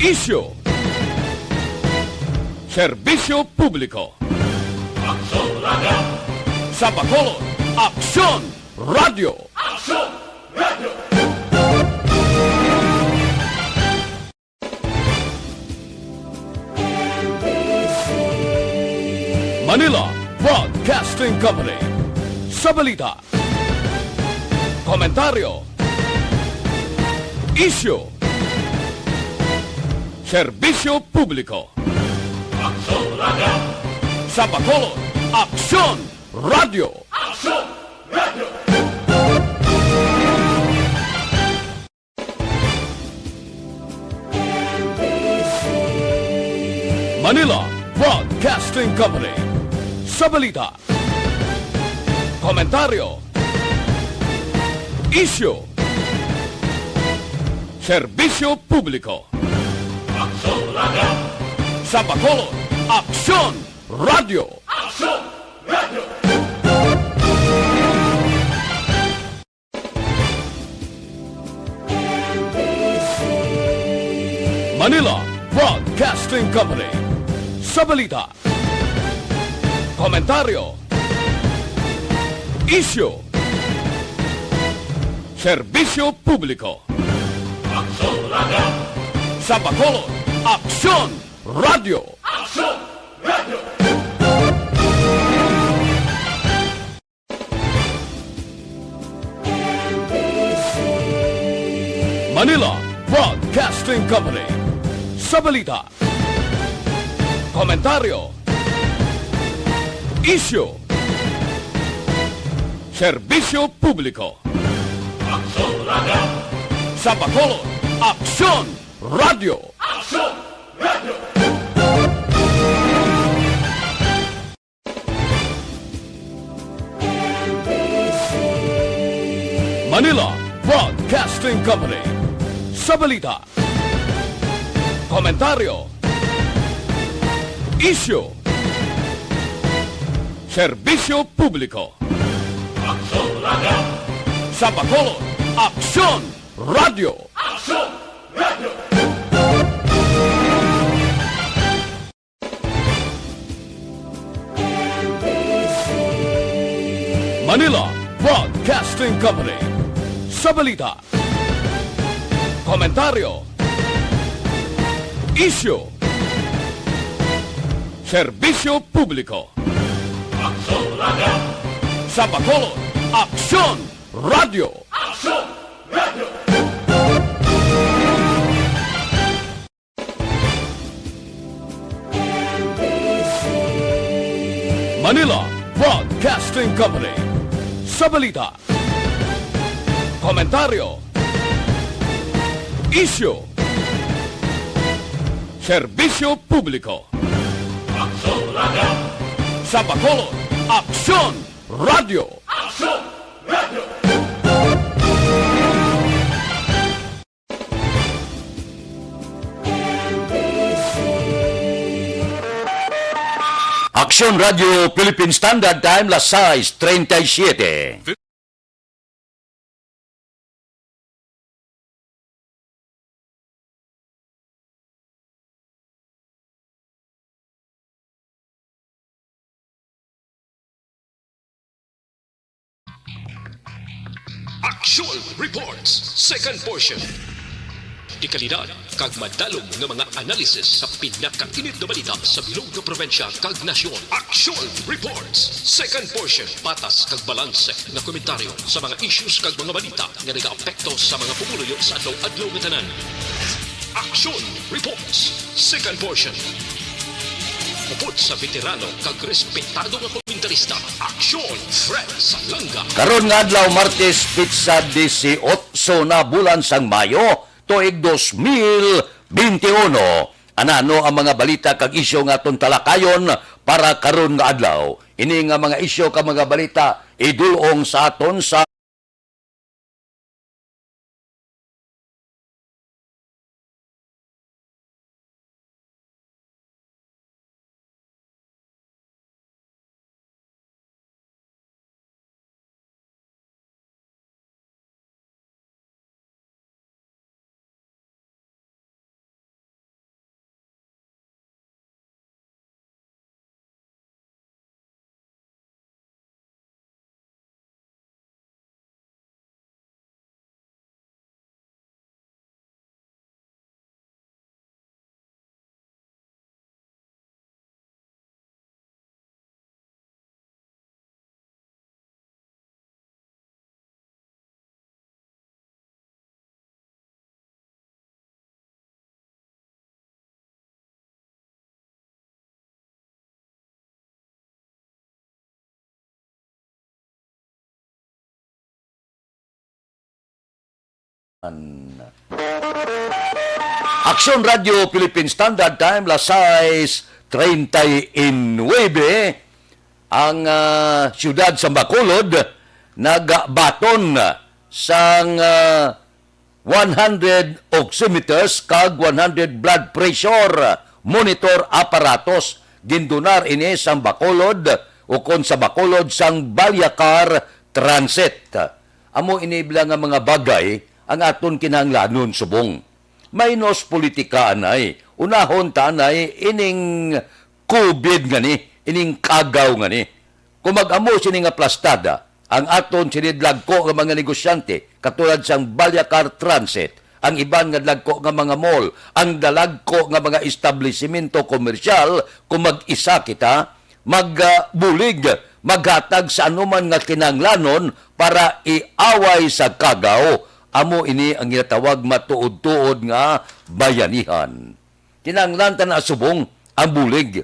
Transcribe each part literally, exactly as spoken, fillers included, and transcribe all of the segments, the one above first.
Isyu. Serbisyo publiko. Aksyon Radio. Sa Bacolod, Aksyon Radio. Aksyon Radio. Manila Broadcasting Company. Sa balita, komentaryo, isyu, serbisyo publiko. Aksyon Radio. Sa Bacolod, Aksyon Radio. Aksyon Radio. Manila Broadcasting Company. Sa balita, komentaryo, isyu, serbisyo publiko. Aksyon Radio. Sa Bacolod, Aksyon Radio. Aksyon Radio. Manila Broadcasting Company. Sa balita, komentaryo, isyu, serbisyo publiko. Aksyon Radio. Sa Bacolod, Aksyon Radio. Aksyon Radio. Manila Broadcasting Company. Sa balita, komentaryo, isyu, serbisyo publiko. Aksyon Radio. Sa Bacolod, Aksyon Radio. Aksyon Radio. Manila Broadcasting Company. Sa balita, komentaryo, isyu, serbisyo publiko. Aksyon Radio. Sa Bacolod, Aksyon Radio. Aksyon Radio. Manila Broadcasting Company. Sa balita, komentaryo, isyu, serbisyo publiko. Aksyon Radio. Sa Bacolod, Aksyon Radio. Aksyon Radio. Manila Broadcasting Company. Sa balita, komentaryo, isyu, serbisyo publiko. Aksyon Radio. Sa Bacolod, Aksyon Radio. Aksyon Radio. Aksyon Radio Philippine Standard Time, las sais treinta y siete. Action Reports, second portion. Dekalidad kag madalom nga mga analysis sa pinakainit nga balita sa bilog nga probinsya kag nasyon. Action Reports, second portion. Patas kag balanse nga komentaryo sa mga issues kag mga balita nga nagaapekto sa mga pumuluyo sa adlaw-adlaw nga tanan. Action Reports, second portion. Upod sa veterano kag respetado nga komentarista, Aksyon Fred Salanga. Karon nga adlaw, Martes, petsa disiotso na bulan sang Mayo, tuig dos mil bente uno. Ano-ano ang mga balita kag isyu nga aton talakayon para karon nga adlaw? Ini nga mga isyu kag mga balita idul-ong sa aton sa Aksyon Radio Philippine Standard Time, las sais treinta y nueve. Ang, ah, siyudad sa Bacolod nagabaton sang, ah, one hundred oximeters kag one hundred blood pressure monitor apparatus. Gindunar ini sang Bacolod, ukon sa Bacolod, sang Balyacar Transit. Amo ini bala nga mga bagay ang aton kinahanglanon subong. Minus politika anay. Unahon ta anay ining covid nga ni, ining kagaw nga ni. Kung mag-amo sini nga plastada, ang aton sini dagko nga mga negosyante, katulad sang Balyacar Transit, ang iban nga dagko nga mga mall, ang dalagko nga mga establisimento komersyal, kung mag-isa kita, magbulig, maghatag sa anuman nga kinahanglanon para iaway sa kagaw. Amo ini ang ginatawag matuod-tuod nga bayanihan. Kinahanglan ta na subong ang bulig.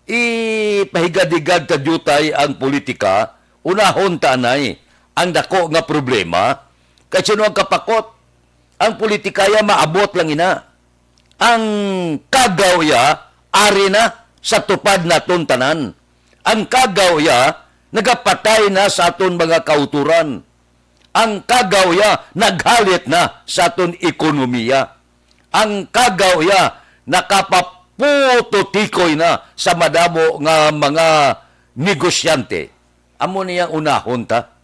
Ipahigad-higad ta diutay ang politika, unahon ta anay ang dako nga problema, kay sino ang kapakot? Ang politika ya maabot lang ina. Ang kagaw ya ari na sa tupad naton tanan. Ang kagaw ya nagapatay na sa aton mga kauturan. Ang kagaw ya naghalit na sa aton ekonomiya. Ang kagaw ya nakapaputotikoy na sa madamo nga mga negosyante. Amo niya unahon ta.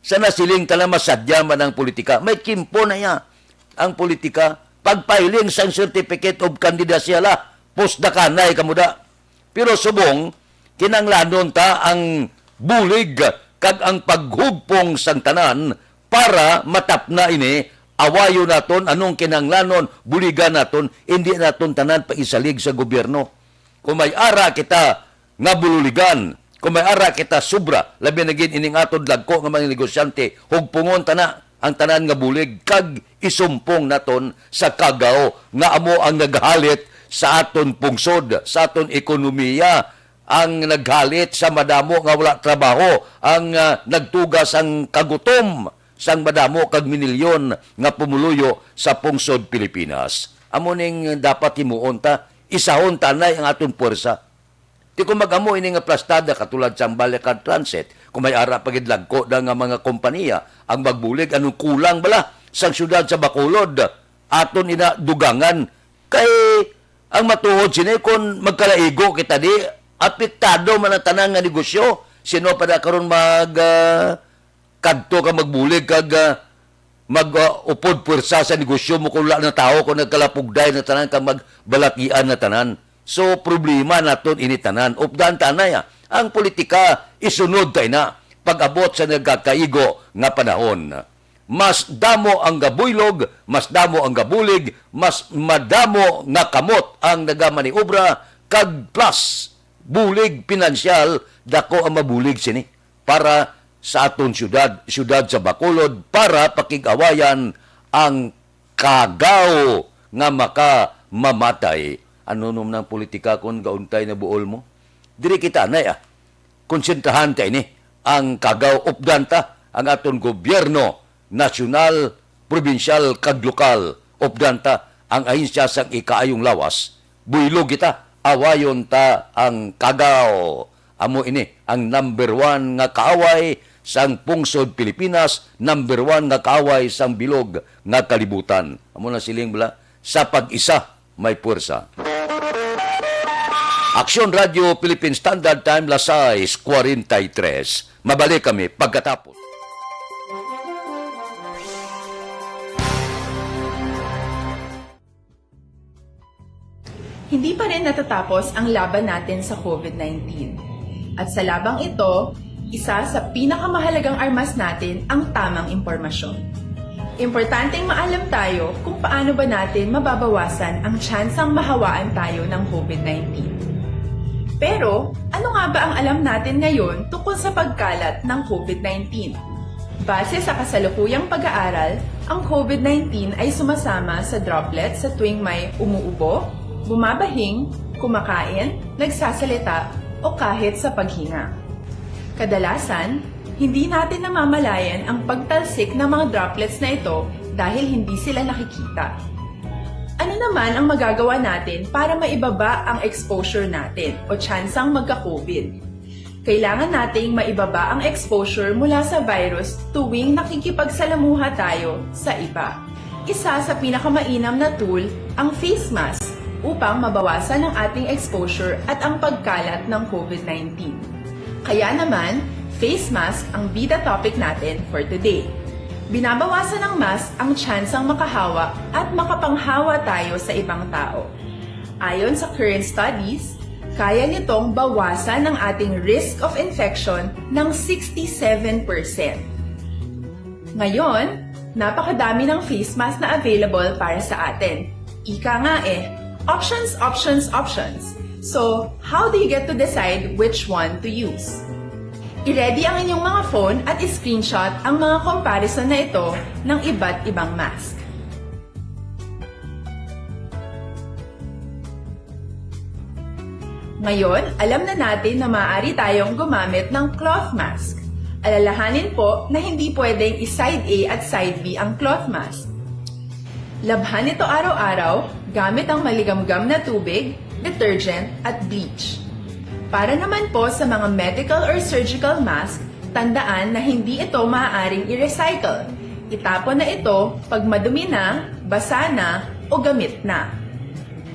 Sa nasiling ta na masadya man ang politika, may kimpo na ya ang politika. Pagpahiling sang certificate of candidacy, hala, pusdakanay kamo da. Pero subong, kinanglanon ta ang bulig kag ang paghugpong sang tanan para matapna ini. Awayon naton anong kinanglanon, buligan naton, hindi naton tanan paisalig sa gobyerno. Kung may ara kita nga bululigan, kung may ara kita sobra, labi na gid ining aton dagko nga mga negosyante, hugpungon ta na ang tanan nga bulig kag isumpong naton sa kagaw nga amo ang naghalit sa aton pungsod, sa aton ekonomiya, ang naghalit sa madamo nga wala trabaho, ang, ah, nagtuga sang kagutom sang madamo kag minilyon nga pumuluyo sa pungsod Pilipinas. Amo ning dapat himuon ta, isahon ta anay ang aton puwersa. Ti kung mag-amo ini nga plastada katulad sang Balikan Transit, kung may ara pa gid lagko na nga mga kompanya ang magbulig, anong kulang bala sang siyudad sa Bacolod? Aton ina dugangan kay ang matuod sini, kung magkalaigo kita di, apektado man ang tanan nga negosyo. Sino pa na karon mag, ah, kadto ka magbulig kag, ah, mag, ah, upod puwersa sa negosyo mo kung wala na tawo, kung nagkalapugday na tanan kag magbalatian na tanan? So, problema naton ini tanan. Updan ta anay, ah. Ang politika, isunod ta ina pag-abot sa nagakaigo nga panahon. Mas damo ang gabuylog, mas damo ang gabulig, mas madamo nga kamot ang nagamaniobra, kag plus, bulig pinansyal, dako ang mabulig sini para sa aton siyudad, siyudad sa Bacolod, para pakig-awayan ang kagaw nga makamamatay. Ano nung nang politika kon gauntay na buol mo? Diri kita anay, ah. Konsentrahan ta ini. Ang kagaw, updan ta ang aton gobyerno, nasyonal, probinsyal, kag lokal. Updan ta ang ahensya sang ikaayong lawas. Buylog kita, awayon ta ang kagaw. Amo ini ang number one nga kaaway sang pungsod Pilipinas, number one nga kaaway sang bilog nga kalibutan. Amo na siling bala, sa pag-isa may puwersa. Aksyon Radio Philippine Standard Time, las sais kwarenta y tres. Mabalik kami pagkatapos. Hindi pa rin natatapos ang laban natin sa covid nineteen. At sa labang ito, isa sa pinakamahalagang armas natin ang tamang impormasyon. Importanteng maalam tayo kung paano ba natin mababawasan ang tsansang mahawaan tayo ng covid nineteen. Pero, ano nga ba ang alam natin ngayon tungkol sa pagkalat ng covid nineteen? Base sa kasalukuyang pag-aaral, ang covid nineteen ay sumasama sa droplet sa tuwing may umuubo, bumabahing, kumakain, nagsasalita, o kahit sa paghinga. Kadalasan, Hindi natin namamalayan ang pagtalsik ng mga droplets na ito dahil hindi sila nakikita. Ano naman ang magagawa natin para maibaba ang exposure natin o tsansang magka-COVID? Kailangan nating maibaba ang exposure mula sa virus tuwing nakikipagsalamuha tayo sa iba. Isa sa pinakamainam na tool ang face mask upang mabawasan ang ating exposure at ang pagkalat ng COVID nineteen. Kaya naman, face mask ang bida topic natin for today. Binabawasan ng mask ang tsansang makahawa at makapanghawa tayo sa ibang tao. Ayon sa current studies, kaya nitong bawasan ang ating risk of infection ng sixty-seven percent. Ngayon, napakadami ng face mask na available para sa atin. Ika nga eh, options, options, options. So, how do you get to decide which one to use? I-ready ang inyong mga phone at i-screenshot ang mga comparison na ito ng iba't ibang mask. Ngayon, alam na natin na maaari tayong gumamit ng cloth mask. Alalahanin po na hindi pwedeng i-side A at side B ang cloth mask. Labhan ito araw-araw gamit ang maligamgam na tubig, detergent, at bleach. Para naman po sa mga medical or surgical mask, tandaan na hindi ito maaaring i-recycle. Itapon na ito pag madumi na, basa na, o gamit na.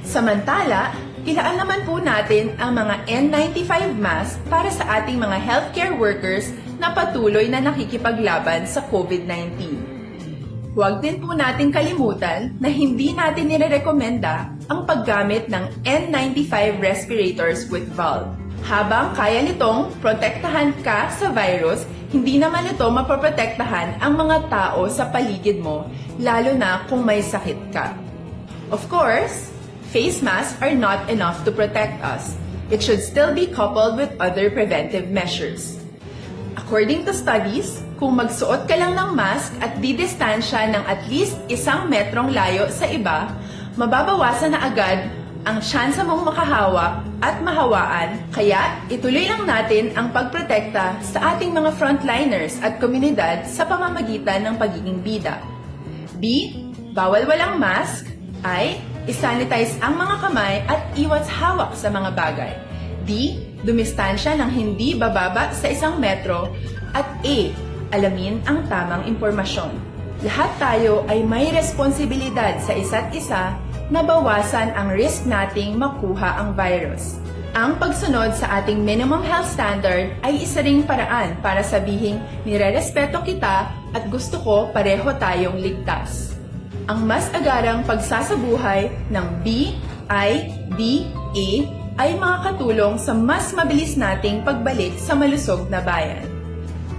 Samantala, ilaan naman po natin ang mga N ninety-five mask para sa ating mga healthcare workers na patuloy na nakikipaglaban sa COVID nineteen. Huwag din po nating kalimutan na hindi natin nirerekomenda ang paggamit ng N ninety-five respirators with valve. Habang kaya nitong protektahan ka sa virus, hindi naman ito mapoprotektahan ang mga tao sa paligid mo, lalo na kung may sakit ka. Of course, face masks are not enough to protect us. It should still be coupled with other preventive measures. According to studies, kung magsuot ka lang ng mask at didistansya ng at least isang metrong layo sa iba, mababawasan na agad ang tsansa mong makahawa at mahawaan. Kaya, ituloy lang natin ang pagprotekta sa ating mga frontliners at komunidad sa pamamagitan ng pagiging bida. B, bawal walang mask. I, i-sanitize ang mga kamay at iwas hawak sa mga bagay. D, dumistansya ng hindi bababa sa isang metro. At E, alamin ang tamang impormasyon. Lahat tayo ay may responsibilidad sa isa't isa na bawasan ang risk nating makuha ang virus. Ang pagsunod sa ating minimum health standard ay isa ring paraan para sabihing nirerespeto kita at gusto ko pareho tayong ligtas. Ang mas agarang pagsasabuhay ng B I D A ay makakatulong sa mas mabilis nating pagbalik sa malusog na bayan.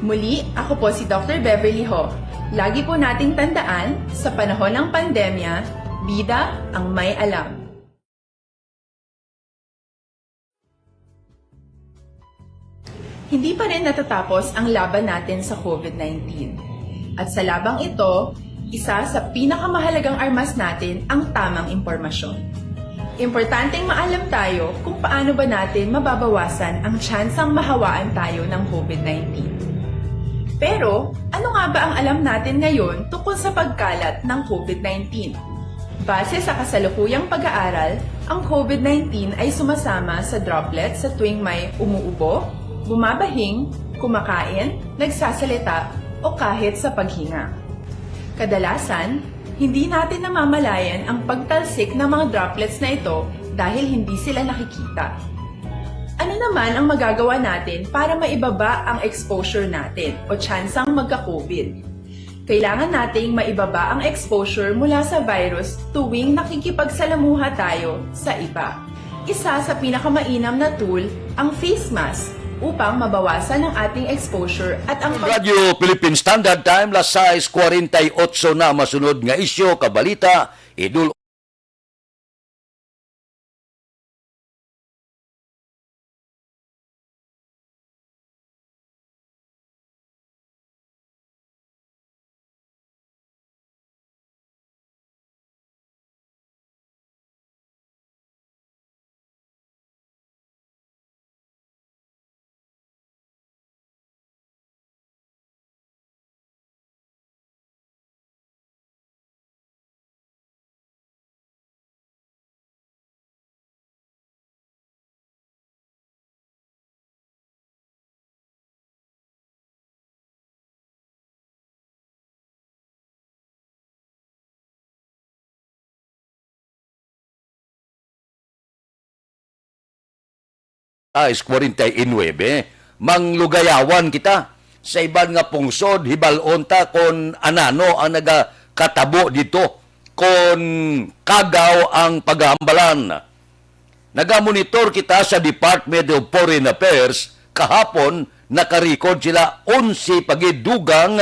Muli, ako po si Doctor Beverly Ho. Lagi po nating tandaan, sa panahon ng pandemya, bida ang may alam. Hindi pa rin natatapos ang laban natin sa COVID nineteen. At sa labang ito, isa sa pinakamahalagang armas natin ang tamang impormasyon. Importanteng maalam tayo kung paano ba natin mababawasan ang tsansang mahawaan tayo ng COVID nineteen. Pero, ano nga ba ang alam natin ngayon tungkol sa pagkalat ng COVID nineteen? Base sa kasalukuyang pag-aaral, ang COVID nineteen ay sumasama sa droplets sa tuwing may umuubo, bumabahing, kumakain, nagsasalita, o kahit sa paghinga. Kadalasan, hindi natin namamalayan ang pagtalsik ng mga droplets na ito dahil hindi sila nakikita. Ano naman ang magagawa natin para maibaba ang exposure natin o tsansang magka-COVID? Kailangan nating maibaba ang exposure mula sa virus tuwing nakikipagsalamuha tayo sa iba. Isa sa pinakamainam na tool ang face mask upang mabawasan ang ating exposure at ang pag- Radyo Philippine Standard Time, las sais kwarenta y ocho na. Masunod nga isyu, kabalita, idol. sais kwarenta y nuebe, manglugayawan kita sa iban nga pungsod, hibalon ta kon anano ang nagakatabo dito, kon kagaw ang paghambalan. Nagamonitor kita sa Department of Foreign Affairs kahapon, nakarecord sila onse pa gid dugang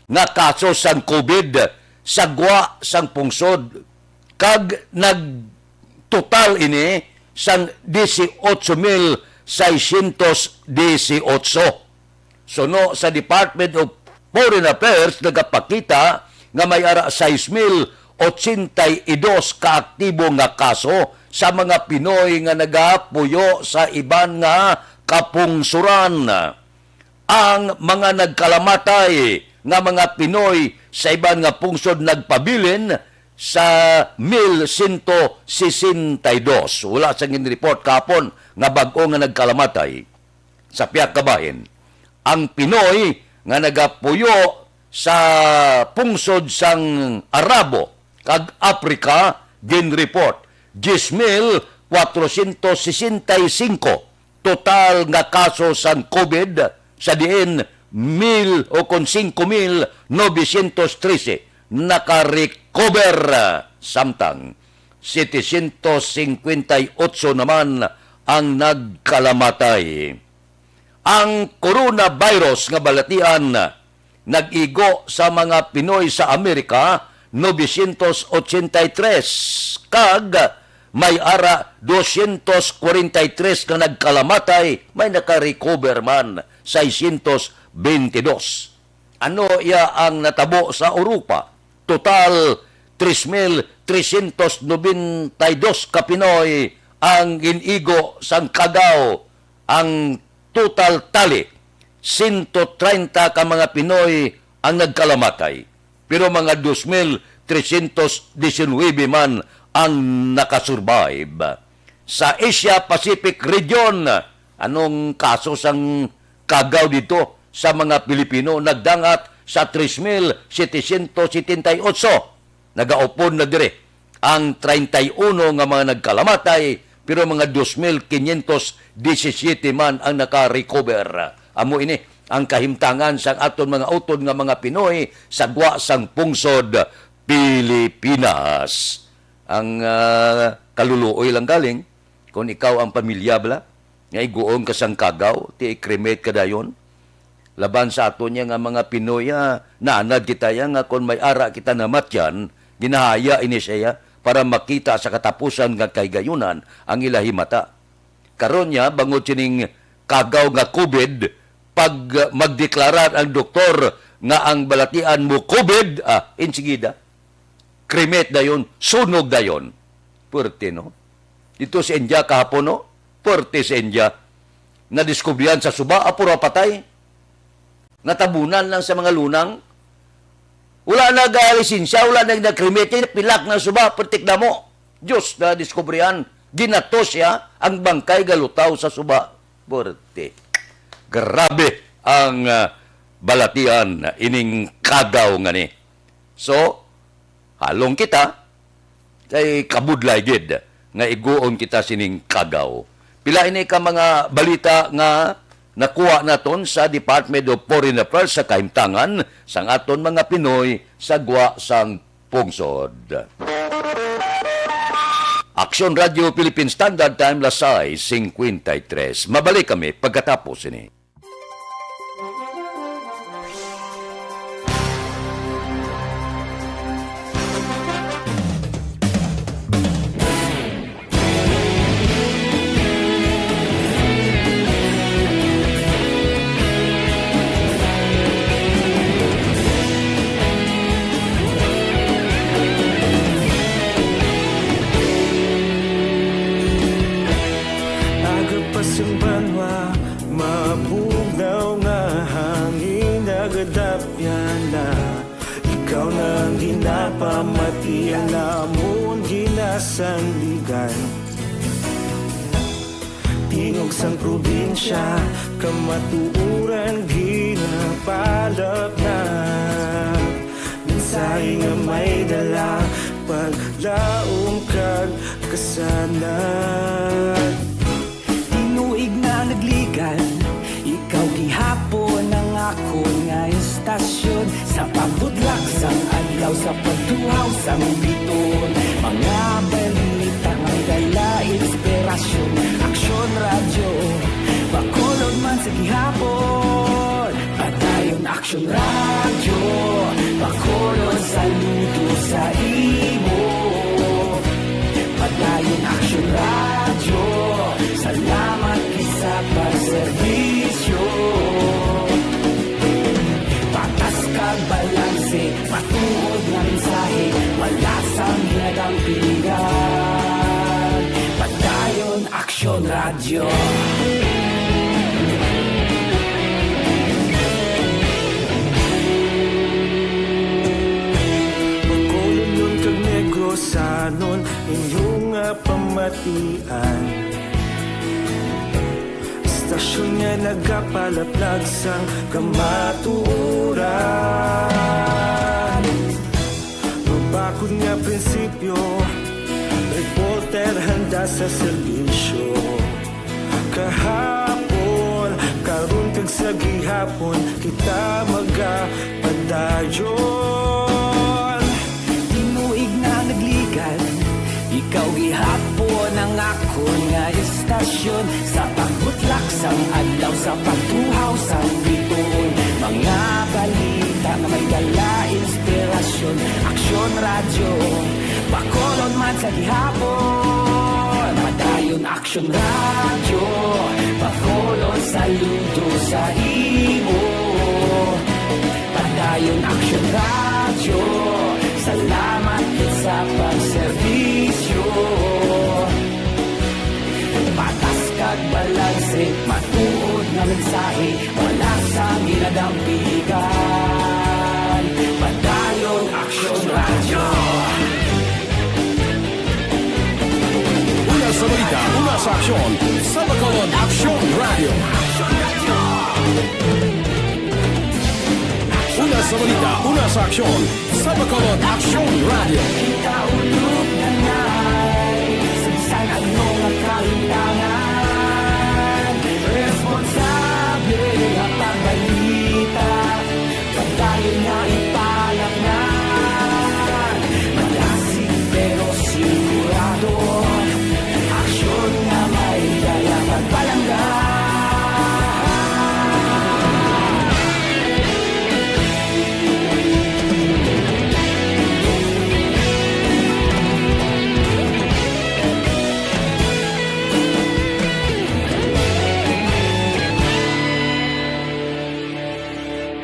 nga kaso sang COVID sa gwa sang pungsod, kag nagtotal ini sang dieciocho mil seiscientos dieciocho. Suno sa Department of Foreign Affairs, nagapakita nga may ara sais mil ochenta y dos ka aktibo nga kaso sa mga Pinoy nga nagapuyo sa iban nga kapungsoran. Ang mga nagkalamatay nga mga Pinoy sa iban nga pungsod nagpabilin sa mil sento sesenta y dos. Wala sang gin-report kahapon nga bag-o nga nagkalamatay sa pihak ka bahin. Ang Pinoy nga nagapuyo sa pungsod sang Arabo kag Africa gin-report, diyes mil kwatrocientos sesenta y cinco total nga kaso sang COVID, sa diin mil o kon singko mil novecientos trese naka-recover, samtang setecientos singkwenta y otso naman ang nagkalamatay. Ang coronavirus nga balatian nag-igo sa mga Pinoy sa Amerika, novecientos ochenta y tres, kag may ara doscientos kwarenta y tres nga nagkalamatay, may naka-recover man, seiscientos beintidos. Ano iya ang natabo sa Europa? Total, tres mil trescientos noventa y dos ka Pinoy ang gin-igo sang kagaw. Ang total tally, sento treinta ka mga Pinoy ang nagkalamatay, pero mga dos mil trescientos diecinuebe man ang nakasurvive. Sa Asia Pacific region, anong kaso sang kagaw dito sa mga Pilipino? Nagdangat sa tres mil setecientos setenta y ocho. Nagaupod na diri ang treinta y uno nga mga nagkalamatay, pero mga dos mil quinientos diecisiete man ang naka-recover. Amo ini ang kahimtangan sang aton mga utod nga mga Pinoy sa gwa sang pungsod Pilipinas. Ang, ah, kaluluoy lang galing, kung ikaw ang pamilya bala, nga iguon ka sang kagaw, ti i-cremate ka dayon. Laban sa aton niya nga mga Pinoy, ah, naanad kita ya nga kon may ara kita namatyan, ginahaya ini siya para makita sa katapusan nga kahigayunan ang ila himata. Karon niya, bangod sining kagaw nga COVID, pag, ah, magdeklarar ang doktor nga ang balatian mo COVID, ah, insigida, cremate dayon, sunog dayon. Puwerte, no? Dito sa India kahapon, no? Puwerte sa India. Nadiskubrihan sa suba, apuro patay. Natabunan lang sa mga lunang. Wala na ga lisensya, wala na nag-cremate, pilak na suba, putik damo. Diyos, nadiskubrihan. Ginatos siya, ang bangkay galutaw sa suba. Puwerte. Grabe ang, ah, balatian ining kagaw nga ni. So, halong kita, kay kabudlay gid nga iguon kita sining kagaw. Pila ini ka mga balita nga nakuha naton sa Department of Foreign Affairs sa kahimtangan sang aton mga Pinoy sa gwa sang pungsod. Aksyon Radio Philippine Standard Time, las sais singkwenta y tres. Mabalik kami pagkatapos ini. Aga pa sang banwa, mabugnaw nga hangin nagadapyan na. Ikaw na ang ginapamati, ang amon ginasandigan. Tingog sang probinsya, kamatuoran ginapalap na. Mensahe nga may dala, paglaom kag kasanag. Tinuig na Tuhaw sang biton, mga balita nga may dala inspirasyon. Aksyon Radyo, Bacolod man sa gihapon. Padayon Aksyon Radyo, Bacolod saludo sa imo. Padayon Aksyon Radyo, salamat gid sa pagserbisyo. Patas kag balanse, matuod nga mensahe, wala sang ginadampigan. Padayon Aksyon Radyo. Bacolodnon kag Negrosanon, inyo nga pamatian. Istasyon nga nagapalaplag sang kamatuoran. Mabakod nga prinsipyo, reporter handa sa serbisyo. Kahapon, karon kag sa gihapon, kita magapadayon. Tinuig na nagligad, ikaw gihapon ang akon nga istasyon. Sa pagbutlak sang adlaw, sa pagtuhaw sang bituon, mga balita nga may dala inspirasyon. Aksyon Radyo, Bacolod man sa gihapon. Padayon Aksyon Radyo, Bacolod saludo sa imo. Padayon Aksyon Radyo, salamat gid sa pagserbisyo. Patas kag balanse, matuod nga mensahe, wala sang ginadampigan. Padayon Aksyon Radyo. Una sa balita, una sa aksyon, sa Bacolod Aksyon Radyo. Una sa balita, una sa aksyon, sa Bacolod Aksyon Radyo. Kita ulog na nai, sa bisan ano nga kahimtangan, responsable nga pagbalita. Padayon nga ipalatnan, malasig pero sigurado. Aksyon nga may dala pagpalangga.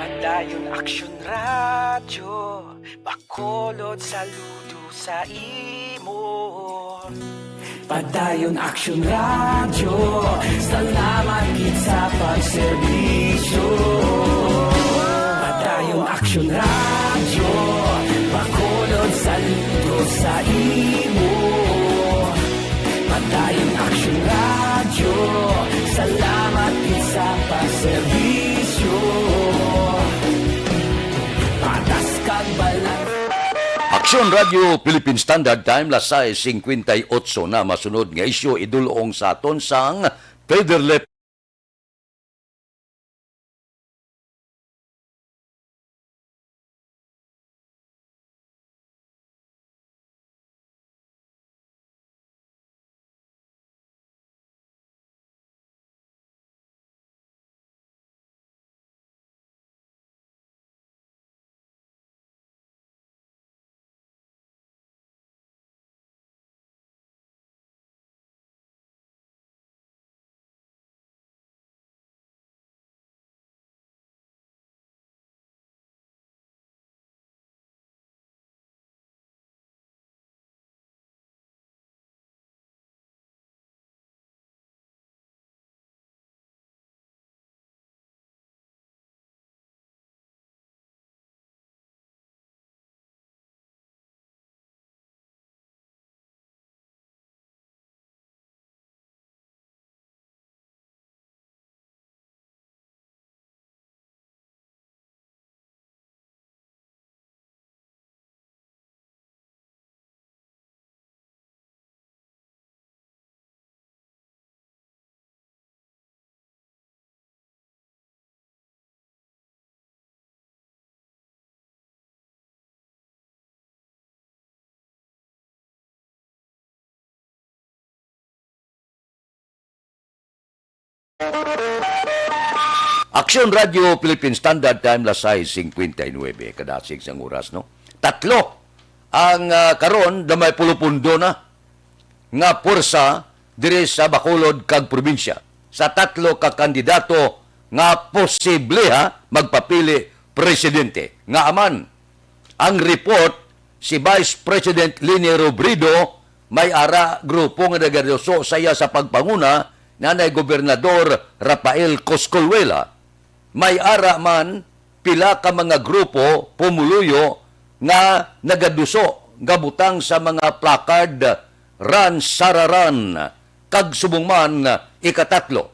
Padayon Aksyon Radyo, Bacolod saludo sa imo. Padayon Aksyon Radyo, salamat gid sa pagserbisyo. Padayon Aksyon Radyo, Bacolod saludo sa imo. Padayon Aksyon Radyo, salamat gid sa pagserbisyo. Patas kag balanse. Aksyon Radyo Philippine Standard Time, las sais cincuenta y ocho na. Masunod nga isyu, idul-ong sa aton sang Federal Aksyon Radio Philippine Standard Time, las sais cincuenta y nueve, kadasig sang oras, no? Tatlo ang, ah, karon, na may pulupundo na nga pwersa diri sa Bacolod kag probinsya sa tatlo ka kandidato nga posible, ha, magpapili presidente. Nga aman, ang report, si Vice President Leni Robredo may ara grupo nga nagaduso sa iya sa pagpanguna, nanay Gobernador Rafael Coscolwela. May ara man pila ka mga grupo pumuluyo nga nagaduso, gabutang sa mga placard, "Run, Sara, Run," kag subong man, ikatatlo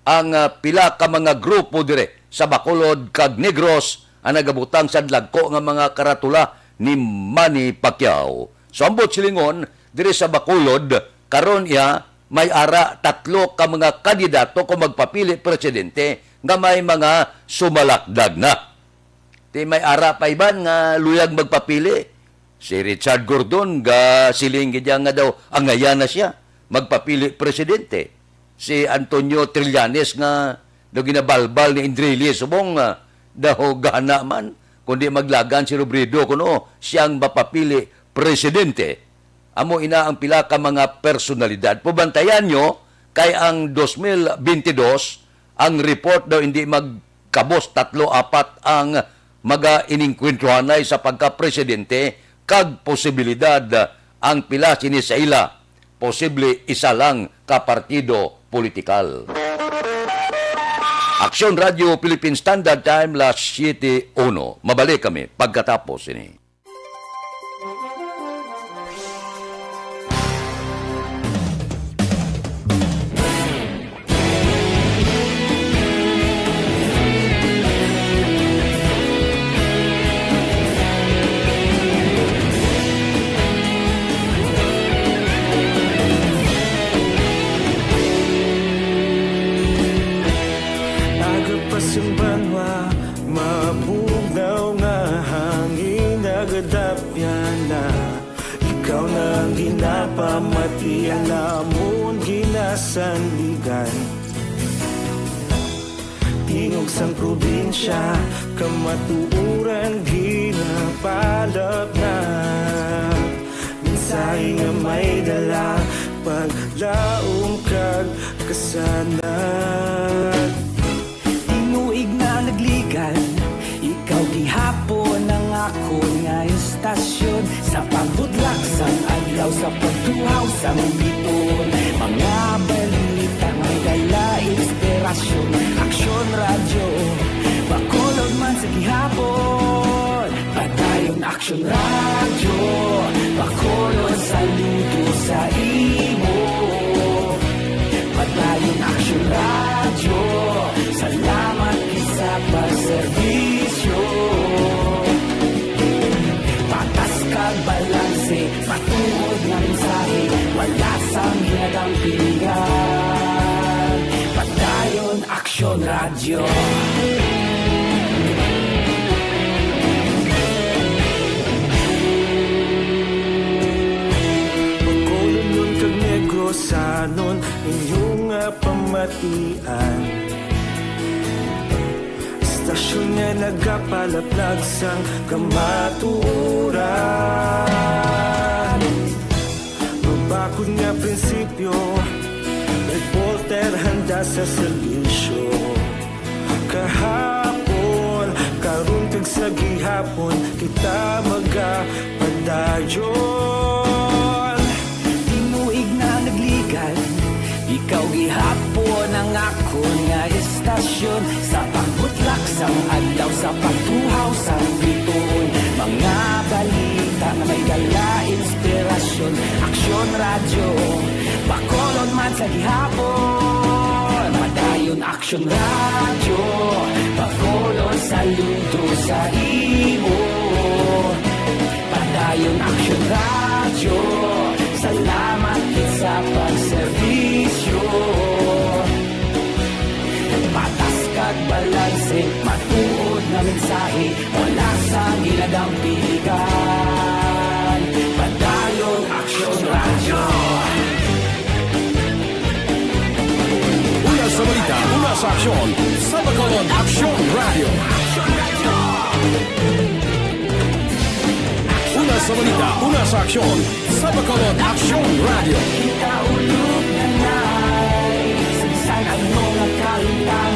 ang, ah, pila ka mga grupo dire sa Bacolod kag Negros, ang nagabutang sa dagko nga mga karatula ni Manny Pacquiao. So, ambot silingon, dire sa Bacolod, karon iya, may ara tatlo ka mga kandidato kung magpapili presidente nga may mga sumalakdag na. Ti may ara pa iban nga luyag magpapili. Si Richard Gordon, ga siling gid niya nga daw angayan na siya magpapili presidente. Si Antonio Trillanes nga daw ginabalbal ni Indrili subong, ah, daw gana man, kundi maglagan si Robredo kuno siyang mapapili presidente. Amo ina ang pila ka mga personalidad. Pabantayan nyo, kay ang dos mil bentidós, ang report daw hindi magkabos, tatlo, apat ang maga-inengkwentruhanay sa pagka-presidente, kag posibilidad ang pila sini sa ila, posible isa lang ka partido politikal. Aksyon Radio Philippine Standard Time, las siete uno. Mabalik kami pagkatapos sini. Aga pa sing banwa, mabugnaw nga hangin nagadapyan na. Ikaw na ang ginapamati, ang amon ginasandigan. Tingog sang probinsya, kamatuoran ginapalapnap. Mensahe nga may dala, paglaom kag kasanag. Tinuig na nagligad, ikaw gihapon ang akon nga istasyon. Sa pagbudlak sang adlaw, sa pagtuhaw sang biton, mga balita may dala inspirasyon. Aksyon Radyo, Bacolod man sa gihapon. Padayon Aksyon Radyo, Bacolod, saludo sa imo. Padayon Aksyon Radyo, salamat gid sa pagserbisyo. Patas kag balanse, matuod nga mensahe, wala sang ginadampigan. Padayon Aksyon Radyo. Bacolodnon kag Negrosanon, inyo nga pamatian. Istasyon nga nagapalaplag sang kamatuoran. Mabakod nga prinsipyo, reporter handa sa serbisyo. Kahapon, karon kag sa gihapon, kita magapadayon. Tinuig na nagligad, ikaw gihapon ang akon nga istasyon. Sa pagbutlak sang adlaw, sa pagtuhaw sang bituon, mga balita nga may dala inspirasyon. Aksyon Radyo, Bacolod man sa gihapon. Padayon Aksyon Radyo, Bacolod, saludo sa imo. Padayon Aksyon Radyo, salamat gid sa pagserbisyo. Patas kag balanse, matuod nga mensahe, wala sang ginadampigan. Padayon Aksyon Radyo. Una sa balita, una Aksyon sa Bacolod, Aksyon Radio. Una sa balita, una sa aksyon sa Bacolod, Aksyon Radio. Kita ulog na nai, sagsag ang mga kahitangan.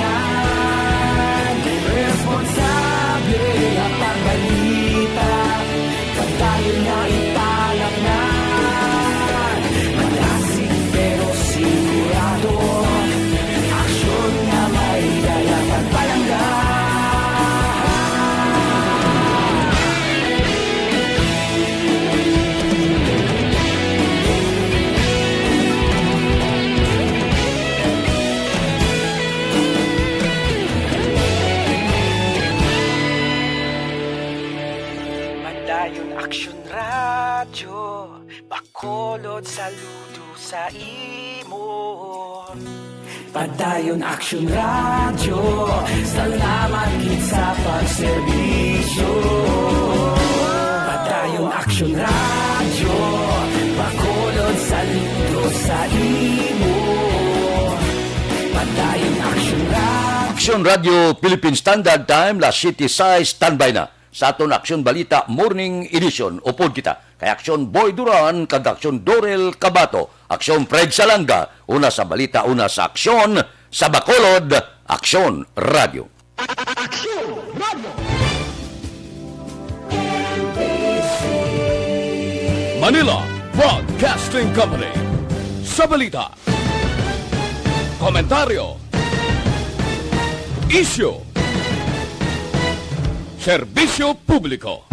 Responsable ang pagbalita. Padayon nga italaknay, malasig pero sigurado. Aksyon nga may dala kag palangga. Padayon Aksyon Radyo, Bacolod, saludo sa imo. Padayon Aksyon Radyo, salamat gid sa pagserbisyo. Padayon Aksyon Radyo, Bacolod, saludo sa imo. Padayon Aksyon Radyo. Aksyon Radyo Philippine Standard Time, las siete sais, standby na. Sa aton Aksyon Balita Morning Edition, upod kita kay Aksyon Boy Duran kag Aksyon Dorel Cabato, Aksyon Fred Salanga, una sa balita, una sa aksyon, sa Bacolod, Aksyon Radio. Aksyon Radio. Manila Broadcasting Company. Sa balita, komentaryo, isyu, serbisyo publiko.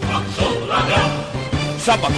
Aksyon Radio. Sa Bacolod,